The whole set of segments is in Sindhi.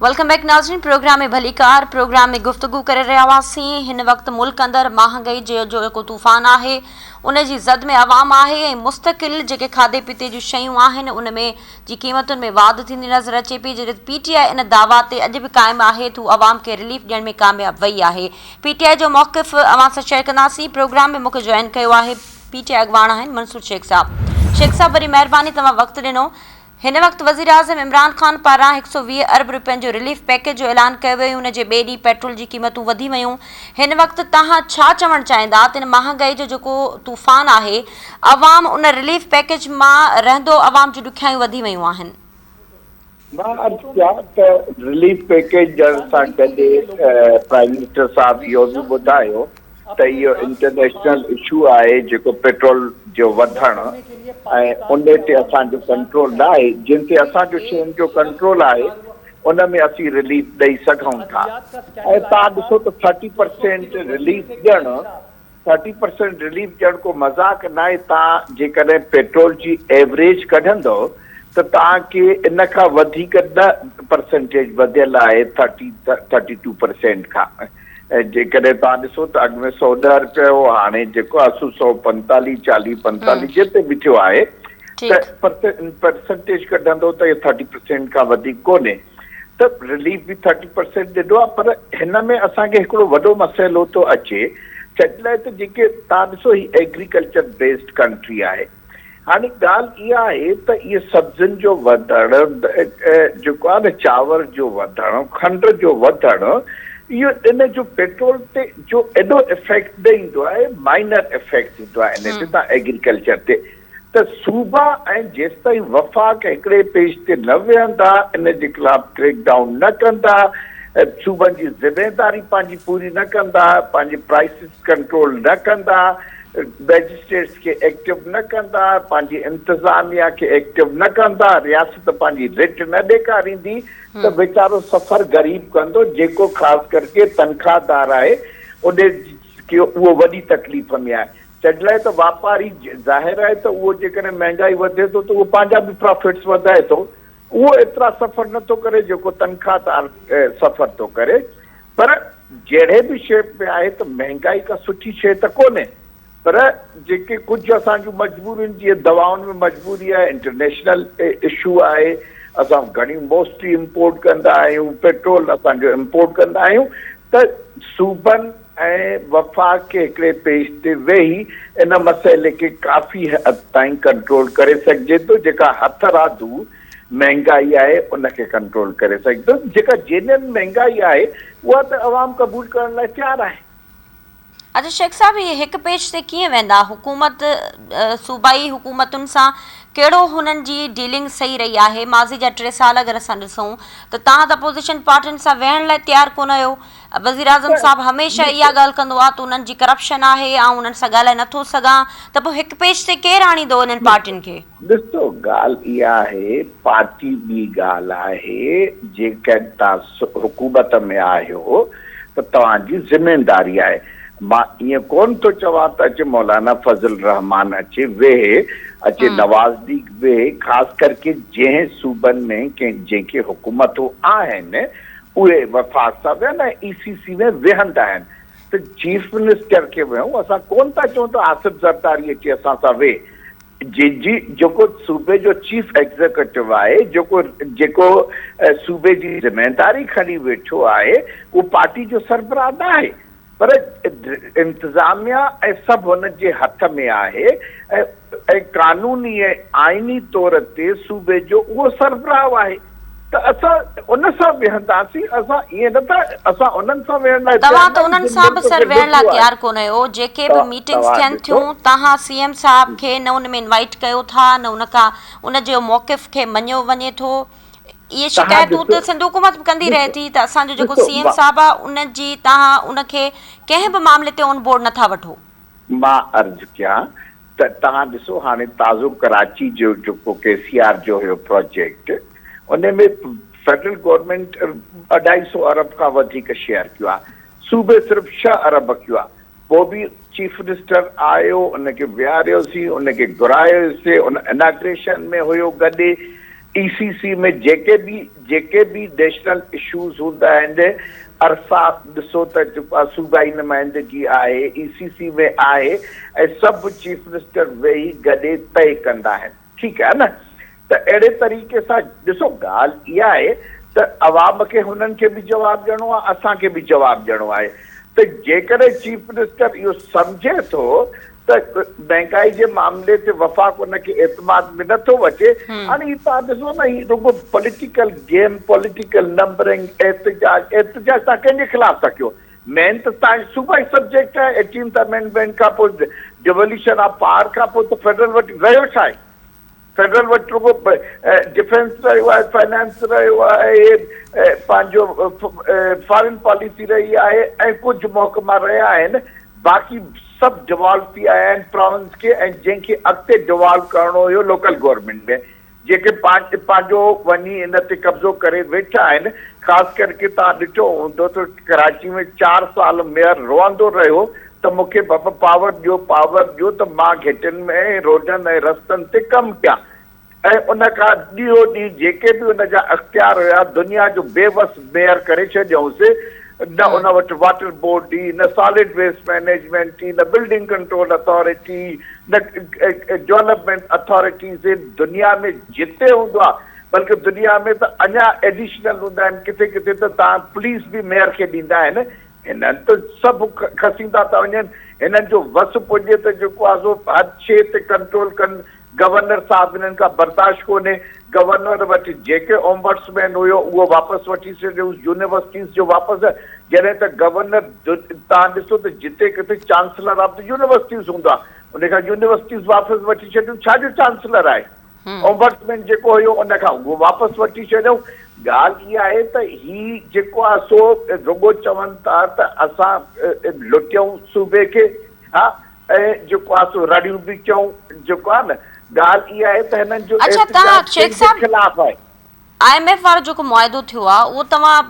Welcome back ناظرين پروگرام ۾ ڀليڪار پروگرام ۾ گفتگو ڪري رهيا هئاسين هن وقت ملڪ اندر مهانگائي جو جيڪو طوفان آهي ان جي زد ۾ عوام آهي ۽ مستقل جيڪي کاڌي پيتي جون شيون آهن ان ۾ جي قيمتن ۾ واڌ ٿيندي نظر اچي پئي جڏهن ته پي ٽي آء ان دعويٰ تي اڄ به قائم آهي ته هو عوام کي رليف ڏيڻ ۾ ڪامياب وئي آهي پي ٽي آء جو موقف اوهان سان شيئر ڪنداسين پروگرام ۾ مونکي جوائن ڪيو آهي پي ٽي آء اڳواڻ آهن منصور شيخ صاحب شيخ صاحب وڏي مهرباني توهان وقت ڏنو هن وقت وزيراعظم عمران خان پاران 120 ارب رپين جو رليف پيڪيج جو اعلان ڪيو ويو ۽ ان جي ٻئي ڏينهن پيٽرول جي قيمتون وڌي ويون. هن وقت توهان ڇا چوڻ چاهيندا ته ان مهانگائي جو جيڪو طوفان آهي عوام ان رليف پيڪيج مان رهندو عوام جون ڏکيائيون وڌي ويون آهن. مان عرض ڪيان ته رليف پيڪيج ڏيڻ سان گڏ پرائيم منسٽر صاحب اهو به ٻڌايو ته اهو انٽرنيشنل اشو آهي جيڪو پيٽرول جو وڌڻ ۽ ان تي اسان جو ڪنٽرول نه آهي جن تي اسان جو شين جو ڪنٽرول آهي ان ۾ اسين رليف ڏئي سگهون ٿا ۽ توهان ڏسو ته ٿرٽي پرسينٽ رليف ڏيڻ ٿرٽي پرسينٽ رليف ڏيڻ ڪو مذاق ناهي توهان جيڪڏهن پيٽرول جي ايوريج ڪڍندو ته توهان کي ان کان وڌيڪ نه پرسنٽيج وڌيل آهي ٿرٽي ٿرٽي ٽو پرسينٽ کان جيڪڏهن توهان ڏسو ته اڳ ۾ 110 رپيا هو هاڻي جيڪو آهي سو 145 40 45 جتي به ٿيو آهي ته پرسنٽيج ڪڍندو ته اهو ٿرٽي پرسينٽ کان وڌيڪ ڪونهي ته رليف به ٿرٽي پرسينٽ ڏنو آهي پر هن ۾ اسان کي هڪڙو وڏو مسئلو ٿو اچي ڇاجي لاء ته جيڪي توهان ڏسو هي ايگريڪلچر بيسڊ ڪنٽري آهي هاڻي ڳالهه اها آهي ته اهي سبزين جو وڌڻ جيڪو آهي نه چانور جو وڌڻ کنڊ جو وڌڻ اهو ان جو پيٽرول تي جو ايڏو افيڪٽ نه ايندو آهي مائنر افيڪٽ ايندو آهي ان تي توهان ايگريڪلچر تي ته صوبا ۽ جيستائين وفاق هڪڙي پيج تي نه ويهندا، ان جي خلاف ڪريڪ ڊائون نه ڪندا، صوبن جي ذميداري پنهنجي پوري نه ڪندا، پنهنجي پرائسز ڪنٽرول نه ڪندا، مئجسٽريٽس کي ايڪٽو نه ڪندا، پنهنجي انتظاميا کي ايڪٽو نه ڪندا، رياست پنهنجي رٽ نه ڏيکاريندي ته ويچارو سفر غريب ڪندو، جيڪو خاص ڪرڪي تنخواهدار آهي، ان کي اهو وڏي تڪليف ۾ آهي. تنهن لاء ته واپاري ظاهر آهي ته اهو جيڪڏهن مهنگائي وڌي ٿو ته اهو پنهنجا به پرافٽس وڌائي ٿو اهو ايترا سفر نه ٿو ڪري جيڪو تنخواه دار سفر ٿو ڪري پر جهڙي به شيپ ۾ آهي ته مهنگائي ڪا سٺي شيء ته ڪونهي پر جيڪي ڪجهه اسان جون مجبوريون جيئن دوائن ۾ مجبوري آهي انٽرنيشنل اشو آهي اسان گهڻي موسٽلي امپورٽ ڪندا آهيون پيٽرول اسان جو امپورٽ ڪندا آهيون ته صوبن ۽ وفاق کي هڪڙي پيج تي ويهي ان مسئلي کي ڪافي حد تائين ڪنٽرول ڪري سگهجي ٿو جيڪا هٿرادو مهنگائي آهي ان کي ڪنٽرول ڪري سگهجي ٿو جيڪا جينين مهنگائي آهي اها ته عوام قبول ڪرڻ لاء تيار آهي. اچا شيخ صاحب اهي هڪ پيج تي ڪيئن ويندا حڪومت صوبائي حڪومتن سان ڪهڙو هنن جي ڊيلنگ صحيح رهي آهي ماضي جا ٽي سال اگر اسان ڏسون ته توهان ته اپوزيشن پارٽين سان ويهڻ لاء تيار ڪونه آهيو وزيراعظم صاحب هميشه اها ڳالهه ڪندو آهي ته انهن جي ڪرپشن آهي آئون انهن سان ڳالهائي نٿو سگهان ته پوء هڪ پيج تي ڪير آڻيندو انهن پارٽين کي. ڏسو ڳالهه اها آهي پارٽي ٻي ڳالهه آهي جيڪڏهن توهان حڪومت ۾ آهيو ته توهان جي ذميداري آهي مان ائين ڪونه ٿو چوان ته اچي مولانا فضل الرحمان اچي ويهي اچي نواز ليگ ويهي خاص ڪرڪي جنهن صوبن ۾ جنهن کي حڪومتون آهن اهي وفاق سان ويهن ۽ اي سي سي ۾ ويهندا آهن ته چيف منسٽر کي ويهون اسان ڪونه ٿا چئون ته آصف زرداري اچي اسان سان ويهي جنهن جي جيڪو صوبي جو چيف ايگزيڪيوٽو آهي جيڪو جيڪو صوبي جي ذميداري کڻي ويٺو آهي اهو پارٽي جو سربراهه نه آهي پر انتظاميا ۽ سڀ هن جي هٿ ۾ آهي ۽ قانوني ۽ آئيني طور تي صوبي جو اهو سربراهه آهي ته اسان ان سان ويهنداسين، اسان ائين نه ته اسان انهن سان ويهڻ لاء تيار توهان نه ته آهيون انهن جن سان به ملڪ سر کي ويهڻ لاء لٽيو آهي. تيار ڪونه آهيو، جيڪي به ميٽنگس توهان ٿين ڏسو. ٿيون توهان سي ايم صاحب کي نه ان ۾ انوائيٽ ڪيو ٿا نه ان کان ان جي موقف کي مڃيو وڃي ٿو، اهي توهان شڪايتون ڏسو ته سنڌ حڪومت به ڪندي رهي ڏسو ٿي ته اسان جو جيڪو ڏسو سي ايم صاحب آهي ان جي توهان ان کي ڪنهن به معاملي تي آن بورڊ نٿا وٺو. مان عرض ڪيان ته توهان ڏسو هاڻي تازو ڪراچي جو جيڪو ڪي سي آر جو هيو پراجيڪٽ ان ۾ فيڊرل گورنمينٽ اڍائي سو ارب کان وڌيڪ شيئر ڪيو آهي صوبي صرف ڇهه ارب ڪيو آهي پوء به چيف منسٽر آيو ان کي ويهاريوسين ان کي گهرايوسين ان اناگريشن ۾ هيو گڏ اي سي سي ۾ جيڪي به جيڪي به نيشنل اشوز هوندا آهن ارسا ڏسو ته جيڪو آهي صوبائي نمائندگي آهي اي سي سي ۾ آهي ۽ سڀ چيف منسٽر ويهي گڏي طئي ڪندا آهن ٺيڪ آهي نه ته اهڙي طريقي سان ڏسو ڳالهه اها آهي ته عوام کي هنن کي به جواب ڏيڻو آهي اسان کي به جواب ڏيڻو آهي ته جيڪڏهن چيف منسٽر اهو سمجهي ٿو ته مهنگائي جي معاملي تي وفاق ان کي اعتماد ۾ نه ٿو وٺي. هاڻي هي توهان ڏسو نه هي رڳو پوليٽيڪل گيم، پوليٽيڪل نمبرنگ، احتجاج، احتجاج توهان ڪنهن جي خلاف ٿا ڪيو؟ مين ته توهان جي صوبائي سبجيڪٽ آهي، ايٽينٿ امينڊمينٽ کان پوء ڊيوليوشن آف پاور کان پوء ته فيڊرل وٽ رهيو ڇا آهي؟ فيڊرل وٽ رڳو ڊفينس رهيو آهي، فنانس رهيو آهي، پنهنجو فارين پاليسي رهي آهي ۽ ڪجهه محڪما رهيا آهن، باقي سڀ ڊوالو ٿي آيا آهن پراونس کي ۽ جنهن کي اڳتي ڊوالو ڪرڻو هيو لوڪل گورنمينٽ ۾ جيڪي پنهنجو وڃي ان تي قبضو ڪري ويٺا آهن، خاص ڪرڪي توهان ڏٺو هوندو ته ڪراچي ۾ چار سال ميئر روئندو رهيو ته مون کي بابا پاور ڏيو پاور ڏيو ته مان گهٽين ۾ روڊن ۽ رستن تي ڪم ڪيان ۽ ان کان ڏينهون ڏينهن جيڪي به ان جا اختيار هيا دنيا جو بي وس ميئر ڪري ڇڏيائونس نه ان وٽ واٽر بورڊ ئي نه سالڊ ويسٽ مئنيجمينٽ ئي نه بلڊنگ ڪنٽرول اٿارٽي نه ڊولپمينٽ اٿارٽيز دنيا ۾ جتي هوندو آهي بلڪه دنيا ۾ ته اڃا ايڊيشنل هوندا آهن ڪٿي ڪٿي ته توهان پوليس به ميئر کي ڏيندا آهن هنن ته سڀ کسيندا ٿا وڃن، هنن جو وس پڄي ته جيڪو آهي سو هر شيء تي ڪنٽرول ڪن، گورنر صاحب هنن کان برداشت ڪونهي، گورنر وٽ جيڪي اومبڊسمين هيو اهو واپس وٺي ڇڏيوس، يونيورسٽيز جو واپس، جڏهن ته گورنر توهان ڏسو ته جتي ڪٿي چانسلر آف the universities هوندو آهي، ان کان يونيورسٽيز واپس وٺي ڇڏيون، ڇا جو چانسلر آهي؟ اومبڊسمين جيڪو هيو ان کان اهو واپس وٺي ڇڏيائون. ڳالهه اها آهي ته هي جيڪو آهي سو رڳو چون ٿا ته اسان لٽيون صوبي کي ها ۽ جيڪو آهي سو رڙيون به ڪيون جيڪو آهي نه ڳالهه اها آهي ته هنن جو اڇا توهان احتجاج شيخ ڪنهن جي صاحب خلاف آهي. I M F وارو جيڪو معاهدو ٿيو آهي اهو توهان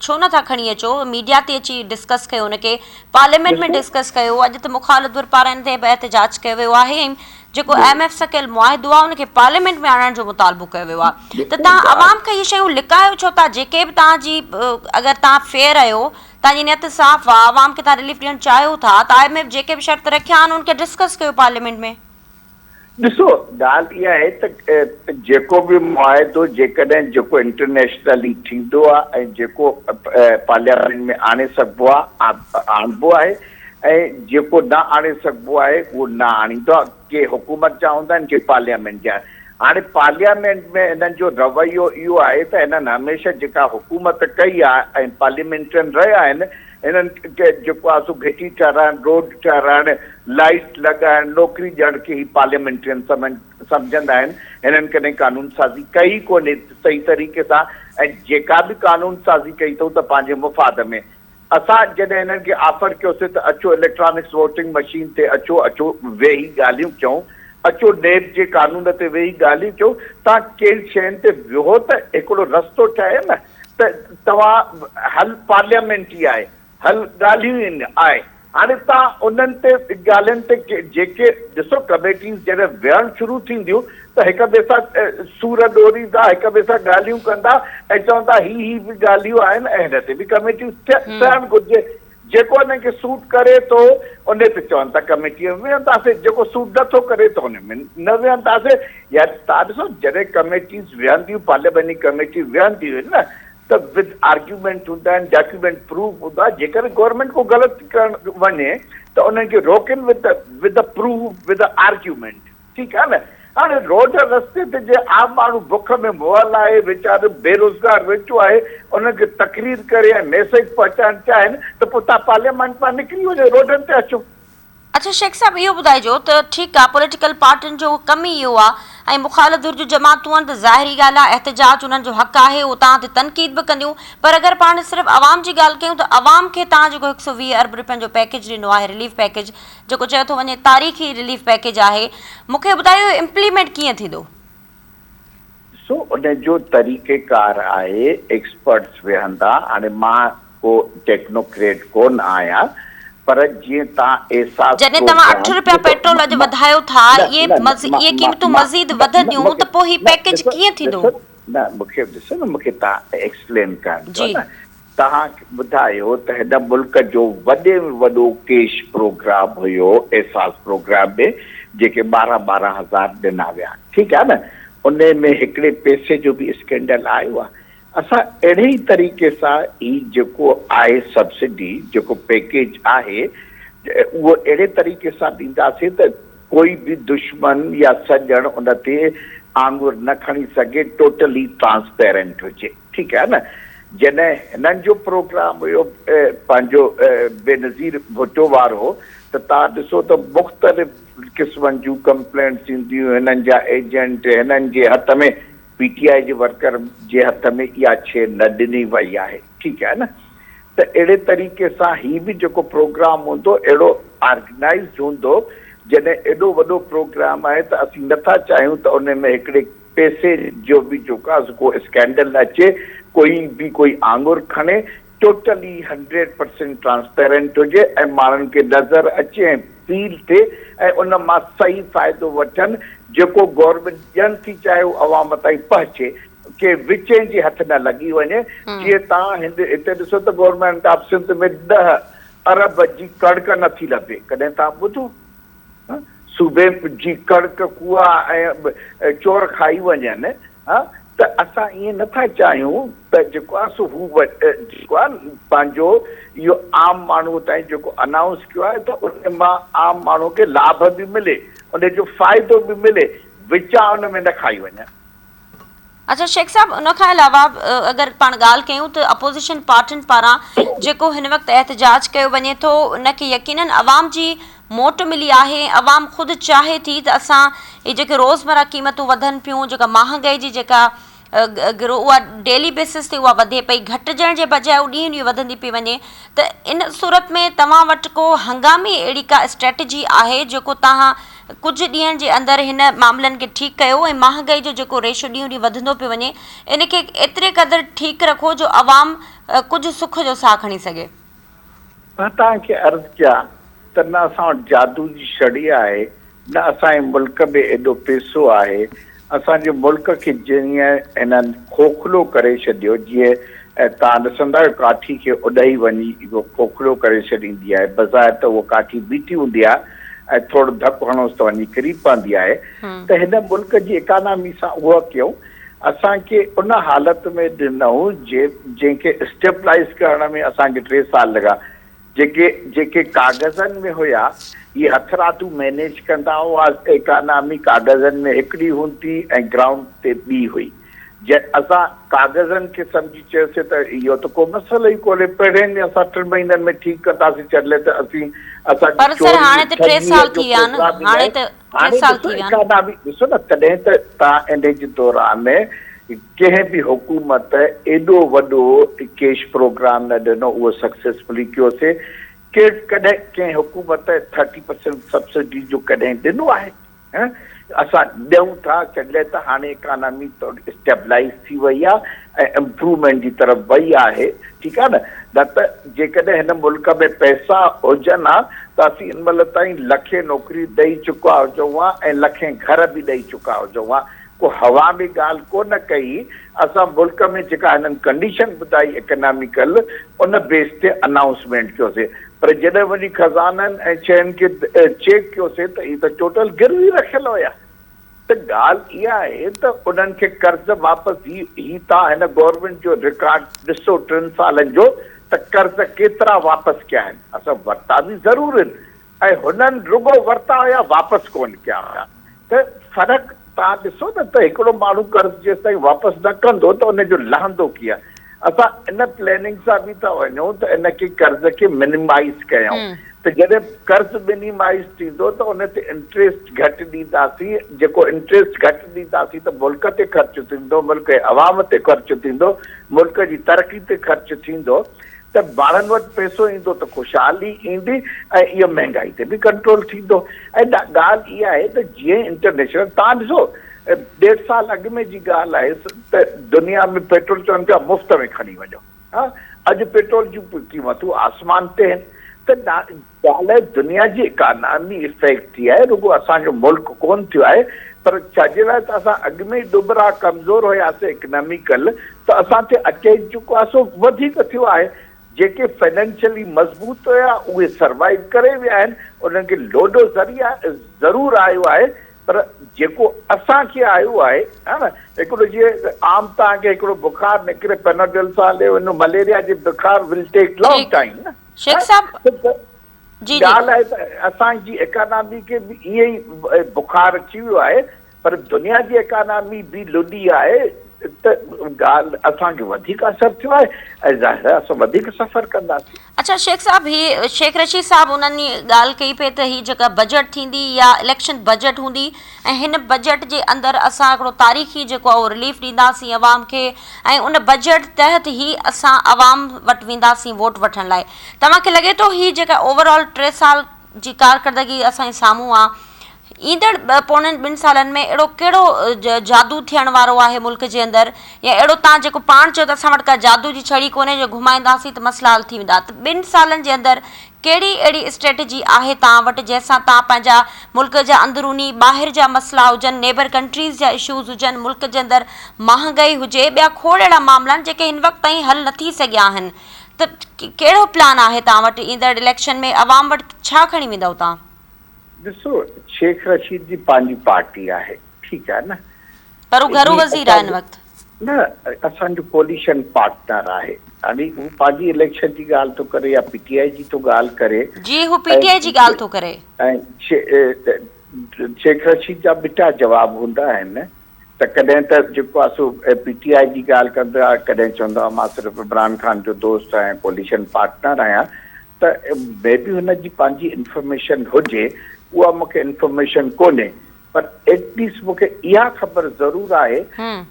ڇو نه ٿا کڻي اچو ميڊيا تي اچي ڊسڪس ڪيو ان کي پارليامينٽ ۾ ڏسو ڊسڪس ڪيو اڄ ته مخالف ڌر پاران ان تي به احتجاج ڪيو ويو آهي ۽ جيڪو I M F سان ڪيل معاهدو آهي ان کي پارليامينٽ ۾ آڻڻ جو مطالبو ڪيو ويو آهي ته ڏسو توهان ڳالهه عوام کان اهي شيون لڪايو ڇو ٿا جيڪي به توهان جي اگر توهان فيئر آهيو توهان جي نيت صاف آهي عوام کي توهان رليف ڏيڻ چاهيو ٿا ته I M F جيڪي به شرط رکيا آهن ان کي ڊسڪس ڪيو پارليامينٽ ۾. ڏسو ڳالهه اها آهي ته جيڪو به معاهدو جيڪڏهن جيڪو انٽرنيشنلي ٿيندو آهي ۽ جيڪو پارليامينٽ ۾ آڻي سگهبو آهي آڻبو آهي ۽ جيڪو نه آڻي سگهبو آهي اهو نه آڻيندو آهي ڪي حڪومت جا هوندا آهن ڪي پارليامينٽ جا هاڻي پارليامينٽ ۾ هنن جو رويو اهو آهي ته هنن هميشه جيڪا حڪومت ڪئي آهي ۽ پارليامينٽرين رهيا آهن هنن کي جيڪو آهي سو گهٽي ٺهرائڻ، روڊ ٺهرائڻ، لائيٽ لڳائڻ، نوڪري ڏيڻ کي هي پارليامينٽرين سمجهندا آهن. هنن ڪڏهن قانون سازي ڪئي ئي ڪونهي صحيح طريقي سان ۽ جيڪا به قانون سازي ڪئي اٿئون ته پنهنجي مفاد ۾. اسان جڏهن هنن کي آفر ڪيوسين ته اچو اليڪٽرانڪس ووٽنگ مشين تي اچو اچو ويهي ڳالهيون ڪيون، اچو نيب جي قانون تي ويهي ڳالهيون ڪيون، توهان ڪن شين تي ويهو ته هڪڙو رستو ٺهي نه. ته توهان حل پارليامينٽ ئي آهي، حل ڳالهيون ئي آهي، هاڻي توهان انهن تي ڳالهين تي جيڪي ڏسو ڪميٽيز جڏهن ويهڻ شروع ٿينديون ته هڪ ٻئي سان سور ڏوريندا، هڪ ٻئي سان ڳالهيون ڪندا ۽ چوندا هي هي به ڳالهيون آهن ۽ هن تي به ڪميٽيز ٺهڻ گهرجي، جيڪو انهن کي سوٽ ڪري ٿو ان تي چون ٿا ڪميٽيء ۾ ويهنداسين، جيڪو سوٽ نه ٿو ڪري ته ان ۾ نه ويهنداسين. يا توهان ڏسو جڏهن ڪميٽيز ويهنديون پارلياماني ڪميٽيون ويهنديون آهن نه ته وٿ آرگيومينٽ هوندا آهن، ڊاڪيومينٽ پروف هوندا آهي، جيڪڏهن گورنمينٽ ڪو غلط ڪرڻ وڃي ته انهن کي روڪين with with proof with argument. ٺيڪ آهي نه هاڻي روڊ رستي تي جي عام ماڻهو بک ۾ مئل آهي ويچارو بيروزگار ويٺو آهي انهن کي تقرير ڪري ۽ ميسيج پهچائڻ چاهين ته پوء توهان پارليامينٽ مان نڪري وڃو روڊن تي اچو. اڇا شيخ صاحب اهو ٻڌائجو ته ٺيڪ آ پوليٽيڪل پارٽين جو ڪم ئي اهو آ ۽ مخالف ڌر جون جماعتون آهن ته ظاهري ڳالهه آ احتجاج انهن جو حق آهي اهو توهان تي تنقيد به ڪنديون پر اگر پاڻ صرف عوام جي ڳالهه ڪيون ته عوام کي توهان جيڪو 120 ارب رپين جو پيڪيج ڏنو آهي رليف پيڪيج جيڪو چيو ٿو وڃي تاريخي رليف پيڪيج آهي مون کي ٻڌايو اهو امپليمينٽ ڪيئن ٿيندو؟ ڏسو ان جو طريقيڪار آهي ايڪسپرٽس ويهندا هاڻي مان ڪو ٽيڪنوڪريٽ ڪونه آهيان پر جيئن توهان احساس جڏهن توهان اٺ پروگرام رپيا ڏسو پيٽرول اڄ مان وڌايو ٿا نه اهي نه نه مز مان اهي مان قيمتون مان مزيد نه نه وڌنديون مونکي ته پوء هي نه پيڪيج ڏسو ڪيئن ٿيندو؟ ڏسو نه مونکي ڏسو نه مونکي توهان ايڪسپلين ڪرڻ ڏيو جي. نه توهان ٻڌايو ته هن ملڪ جو وڏي ۾ وڏو ڪيش پروگرام هيو احساس پروگرام ۾ جيڪي 12 12 هزار ڏنا ويا ٺيڪ آهي نه انهي ۾ هڪڙي پئسي جو به اسڪينڊل آيو آهي اسان اهڙي ئي طريقي سان هي جيڪو آهي سبسڊي جيڪو پيڪيج آهي اهو اهڙي طريقي سان ڏينداسين ته ڪوئي به دشمن يا سڄڻ ان تي آڱر نه کڻي سگهي ٽوٽلي ٽرانسپيرنٽ هجي ٺيڪ آهي نه جڏهن هنن جو پروگرام هيو پنهنجو بينظير ڀٽو وارو ته توهان ڏسو ته مختلف قسمن جون ڪمپلينٽس اينديون هنن جا ايجنٽ هنن جي هٿ ۾ پي ٽي آء جي ورڪر جي هٿ ۾ اها شيء نه ڏني وئي آهي ٺيڪ آهي نه ته اهڙي طريقي سان هي به جيڪو پروگرام هوندو اهڙو آرگنائيزڊ هوندو جڏهن ايڏو وڏو پروگرام آهي ته اسين نٿا چاهيون ته ان ۾ هڪڙي پئسي جو به جيڪو آهي سو ڪو اسڪينڊل اچي ڪوئي به ڪوئي آڱر کڻي ٽوٽلي هنڊريڊ پرسينٽ ٽرانسپيرنٽ هجي ۽ ماڻهن کي نظر اچي ۽ فيل ٿئي ۽ ان مان صحيح فائدو وٺن جيڪو گورنمينٽ ڏيڻ ٿي چاهي اهو عوام تائين پهچي ڪنهن وچين جي هٿ نه لڳي وڃي جيئن توهان هتي ڏسو ته گورنمينٽ آف سنڌ ۾ 10 ارب جي ڪڻڪ نٿي لڀي ڪڏهن توهان ٻڌو صوبي جي ڪڻڪ ڪوئا ۽ چور کائي وڃن ها ته اسان ائين نه ٿا چاهيون ته جيڪو آهي سو هو جيڪو آهي پنهنجو اهو عام ماڻهو تائين جيڪو انائونس ڪيو آهي ته ان مان عام ماڻهو کي لاڀ به ملي ان جو فائدو به ملي وچان ان ۾ نه کائي وڃن. اڇا شيخ صاحب ان کان علاوه اگر پاڻ ڳالهه ڪيون ته اپوزيشن پارٽين پاران جيڪو هن وقت احتجاج ڪيو وڃي ٿو ان کي يقينن عوام جي موٽ ملي آهي ۽ عوام خود چاهي ٿي ته اسان هي جيڪي روزمره قيمتون وڌن پيون جيڪا مهانگائي جي جيڪا گرو اها ڊيلي بيسس تي اها وڌي پئي گهٽجڻ جي بجاء اهو ڏينهن ڏينهن وڌندي پئي وڃي ته ان صورت ۾ توهان وٽ ڪو هنگامي اهڙي ڪا اسٽريٽجي آهي جيڪو توهان ڪجهه ڏينهن جي اندر هن معاملن کي ٺيڪ ڪيو ۽ مهانگائي جو جيڪو ريشو ڏينهون ڏينهن وڌندو پيو وڃي ان کي ايتري قدر ٺيڪ رکو جو عوام ڪجهه سک جو ساهه کڻي سگهي. مان توهان کي عرض ڪيان ته نه اسان وٽ جادو جي ڇڙي آهي نه اسان جي ملڪ ۾ ايڏو پيسو آهي اسان جي ملڪ کي جيئن هنن کوکلو ڪري ڇڏيو جيئن توهان ڏسندا آهيو ڪاٺي کي اڏهي وڃي اهو کوکلو ڪري ڇڏيندي آهي بظاهر ته اهو ڪاٺي بيٺي هوندي آهي ۽ ٿورو ڌڪ هڻوس ته وڃي ڪري پوندي آهي ته هن ملڪ جي اڪانامي سان اهو ڪيون اسان کي ان حالت ۾ ڏنئون جنهن کي اسٽيبلائيز ڪرڻ ۾ اسان کي 3 سال لڳا جيڪي جيڪي ڪاغذن ۾ هيا، اهي هٿرادو مئنيج ڪندا هئا، ايڪانامي ڪاغذن ۾ هڪڙي هوندي ۽ گرائونڊ تي ٻي هئي. جي اسان ڪاغذن کي سمجهي چيوسين ته اهو ته ڪو مسئلو ئي ڪونهي، پهرين ئي اسان ٽن مهينن ۾ ٺيڪ ڪنداسين، ڇڏلي ته اسين اسان جي پر سر چوري هاڻي ته ٽي ٺڳيء سال جو ٿي ويا نه، پروگرام ئي هاڻي ناهي. ته ٽي هاڻي سال ڏسو ٿي ويا نه. ايڪانامي ڏسو نه تڏهن ته توهان انهي جي دوران ڪنهن به حڪومت ايڏو وڏو ڪيش پروگرام نه ڏنو اهو سڪسيسفلي ڪيوسي ڪير ڪڏهن ڪنهن حڪومت ٿرٽي پرسينٽ سبسڊي جو ڪڏهن ڏنو آهي اسان ڏيون ٿا ڇڏلي ته هاڻي اڪانامي ٿوري اسٽيبلائيز ٿي وئي آهي ۽ امپروومينٽ جي طرف وئي آهي ٺيڪ آهي نه نه ته جيڪڏهن هن ملڪ ۾ پئسا هجن ها ته اسين هن مهل تائين لکين نوڪريون ڏئي چڪا هجون ها ۽ لکين گهر به ڏئي چڪا هجون ها ڪو هوا ۾ ڳالهه ڪو نه ڪئي، اسان ملڪ ۾ جيڪا هنن ڪنڊيشن ٻڌائي اڪناميڪل ان بيس تي انائونسمينٽ ڪيوسي پر جڏهن وڃي خزانن ۽ شين کي چيڪ ڪيوسي ته اهي ته ٽوٽل گروي رکيل هيا ته ڳالهه اها آهي ته انهن کي قرض واپس هي هي توهان هن گورنمينٽ جو رڪارڊ ڏسو ٽن سالن جو ته قرض ڪيترا واپس ڪيا آهن اسان ورتا به ضرور آهن ۽ هنن رڳو ورتا هيا واپس ڪونه ڪيا هيا ته فرق توهان ڏسو نه ته هڪڙو ماڻهو قرض جيستائين واپس نه ڪندو ته ان جو لهندو ڪيئن اسان ان پلاننگ سان به ٿا وڃون ته ان کي قرض کي منيمائيز ڪيون ته جڏهن قرض منيمائيز ٿيندو ته ان تي انٽريسٽ گهٽ ڏينداسين جيڪو انٽريسٽ گهٽ ڏينداسين ته ملڪ تي خرچ ٿيندو ملڪ جي عوام تي خرچ ٿيندو ملڪ جي ترقي تي خرچ ٿيندو ته ماڻهن وٽ پئسو ايندو ته خوشحالي ايندي ۽ اهو مهنگائي تي به ڪنٽرول ٿيندو ۽ ڳالهه اها آهي ته جيئن انٽرنيشنل توهان ڏسو ڏيڍ سال اڳ ۾ جي ڳالهه آهي ته دنيا ۾ پيٽرول چون پيا مفت ۾ کڻي وڃو ها اڄ پيٽرول جون قيمتون آسمان تي آهن ته ته ڳالهه دنيا جي اڪانامي افيڪٽ ٿي آهي رڳو اسان جو ملڪ ڪون ٿيو آهي پر ڇا جي لاء ته اسان اڳ ۾ ئي ڏٻرا ڪمزور هياسي اڪناميڪل ته اسان تي اٽيڪ جيڪو آهي سو وڌيڪ ٿيو آهي جيڪي فنانشلي مضبوط هيا اهي سروائيو ڪري ويا آهن انهن کي لوڏو ذريعا ضرور آيو آهي پر جيڪو اسان کي آيو آهي ها نه هڪڙو جيئن عام توهان کي هڪڙو بخار نڪري پيناڊل سان هلي وڃو مليريا جي بخار ول ٽيڪ لانگ ٽائيم نه شيخ صاحب جي جي. ڳالهه آهي ته اسان جي ايڪانامي کي به ائين ئي بخار اچي ويو آهي پر دنيا جي ايڪانامي به لڏي آهي ته ڳالهه اسان کي وڌيڪ اثر ٿيو آهي ۽ ظاهر آهي اسان وڌيڪ سفر ڪنداسين. اڇا شيخ صاحب هي شيخ رشيد صاحب انهن ڳالهه ڪئي پئي ته هي جيڪا بجيٽ ٿيندي يا اليڪشن بجيٽ هوندي ۽ هن بجيٽ جي اندر اسان هڪڙو تاريخي جيڪو آهي اهو رليف ڏينداسين عوام کي ۽ ان بجيٽ تحت ئي اسان عوام وٽ وينداسين ووٽ وٺڻ لاء توهان کي لڳي ٿو هي جيڪا اوور آل ٽي سال جي ڪارڪردگي اسان جي سامهون آ ايندڙ پوڻن ٻن سالن ۾ اهڙو ڪهڙو جادو ٿيڻ وارو آهي ملڪ جي اندر يا اهڙو توهان جيڪو پاڻ چيو ته اسان وٽ ڪا جادو جي ڇڙي ڪونهي جو گهمائينداسين ته مسئلا حل ٿي ويندا ته ٻن سالن جي اندر ڪهڙي اهڙي اسٽريٽجي آهي توهان وٽ جنهن سان توهان پنهنجا ملڪ جا اندروني ٻاهر جا مسئلا هجن نيبر ڪنٽريز جا اشوز هجن ملڪ جي اندر مهانگائي هجي ٻيا کوڙ اهڙا معاملا آهن جيڪي هن وقت تائين حل نه ٿي سگهيا آهن ته ڪهڙو پلان آهي توهان وٽ ايندڙ اليڪشن ۾ عوام وٽ ڇا کڻي ويندؤ توهان؟ ڏسو شيخ رشيد جي پنهنجي پارٽي آهي ٺيڪ آهي نه پر هو گهرو وزير آهي هن وقت. نه اسان جو ڪوليشن پارٽنر آهي يعني هو پنهنجي اليڪشن جي ڳالهه ٿو ڪري يا پي ٽي آء جي ٿو ڳالهه ڪري. جي هو پي ٽي آء جي ڳالهه ٿو ڪري. ۽ شيخ رشيد جا ٻٽا جواب هوندا آهن ته ڪڏهن ته جيڪو آهي سو پي ٽي آء جي ڳالهه ڪندو آهي ڪڏهن چوندو آهي مان صرف عمران خان جو دوست آهيان ڪوليشن پارٽنر آهيان ته مي بي هن جي پنهنجي انفارميشن هجي اها مون کي انفارميشن ڪونهي پر ايٽ ليسٽ مون کي اها خبر ضرور آهي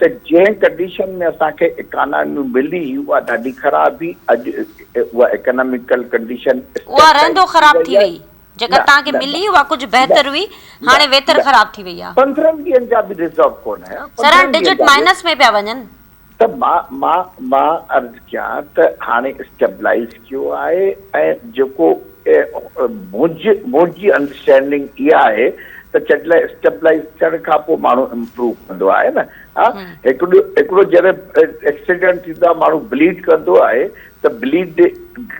ته جنهن ڪنڊيشن ۾ اسان کي اڪانامي ملي هئي اها ڏاڍي خراب هئي اڄ اها اڪاناميڪل ڪنڊيشن اها رهندو خراب ٿي وئي جيڪا توهان کي ملي اها ڪجهه بهتر هئي هاڻي ويتر خراب ٿي وئي آهي. 15 ڏينهن جا به ريزرو ڪونه آهي. سر هاڻي ڊجٽ مائنس ۾ پيا وڃن. ته مان مان مان عرض ڪيان ته هاڻي اسٽيبلائيز ٿيو آهي ۽ جيڪو منهنجي منهنجي انڊرسٽينڊنگ اها آهي ته چڊ لاء اسٽيبلائيز ٿيڻ کان پوء ماڻهو امپروو ڪندو آهي نه ها هڪڙو هڪڙو جڏهن ايڪسيڊنٽ ٿيندو آهي ماڻهو بليڊ ڪندو آهي ته بليڊ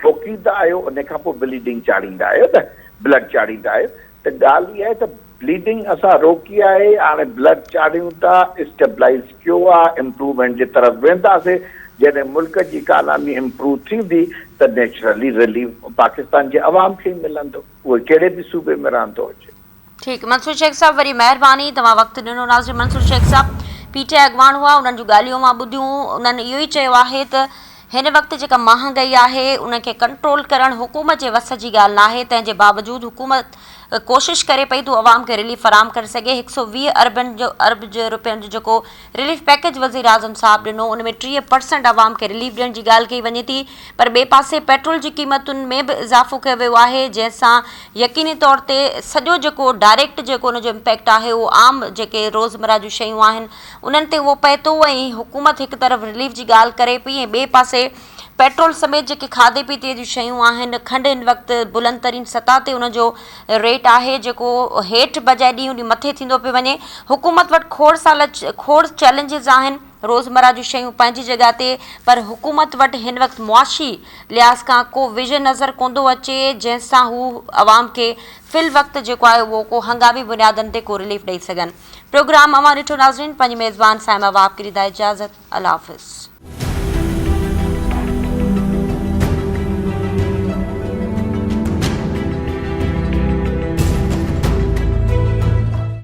روڪيندا آهيو ان کان پوء بليڊنگ چاڙهيندا آهيو نه بلڊ چاڙهيندا آهيو ته ڳالهه اها آهي ته بليڊنگ اسان روڪي آهي هاڻي بلڊ چاڙهيون ٿا اسٽيبلائيز ڪيو آهي امپروومينٽ جي طرف وينداسين جڏهن ملڪ جي اڪانامي امپروو ٿيندي ته نيچرلي رليف پاڪستان جي عوام کي ئي ملندو اهي ڪهڙي به صوبي ۾ رهندو هجي. ٺيڪ منصور شيخ صاحب وري مهرباني توهان وقت ڏنو ناظرين منصور شيخ صاحب پي ٽي آء اڳواڻ هئا انهن جون ڳالهيون اوهان ٻڌيون انهن اهو ئي چيو آهي ته هن وقت جيڪا مهانگائي آهي ان کي ڪنٽرول ڪرڻ حڪومت جي وس جي ڳالهه ناهي تنهن جي باوجود حڪومت ڪوشش ڪري پئي ته عوام کي رليف فراهم ڪري سگهي هڪ سئو 20 اربن جو ارب جي روپين جو جيڪو رليف پيڪيج وزيراعظم صاحب ڏنو ان ۾ 30 پرسنٽ عوام کي رليف ڏيڻ جي ڳالهه ڪئي وڃي ٿي پر ٻئي پاسي پيٽرول جي قيمتن ۾ به اضافو ڪيو ويو آهي جنهن سان يقيني طور تي سڄو جيڪو ڊائريڪٽ جيڪو ان جو امپيڪٽ آهي اهو عام جيڪي روزمره جون شيون آهن انهن تي اهو پئي ٿو ۽ حڪومت هڪ طرف رليف جي ڳالهه ڪري پئي ۽ ٻئي پاسي پيٽرول سميت جيڪي کاڌي پيتي جون شيون آهن کنڊ هن وقت بلند ترين سطح تي ان جو ريٽ آهي جيڪو هيٺ بجاء ڏينهون ڏينهن مٿي ٿيندو پيو وڃي حڪومت وٽ کوڙ سال کوڙ چئلينجز آهن روزمره جون شيون پنهنجي جڳهه تي پر حڪومت وٽ هن وقت معاشي لحاظ کان ڪو ويزن نظر ڪونه ٿو اچي جنهن سان هو عوام کي في الوقت جيڪو آهي اهو ڪو هنگامي بنيادن تي ڪو رليف ڏئي سگهن پروگرام اوهان ڏٺو ناظرين پنهنجي ميزبان صائمه وهاب کي ڏيندا اجازت الله حافظ.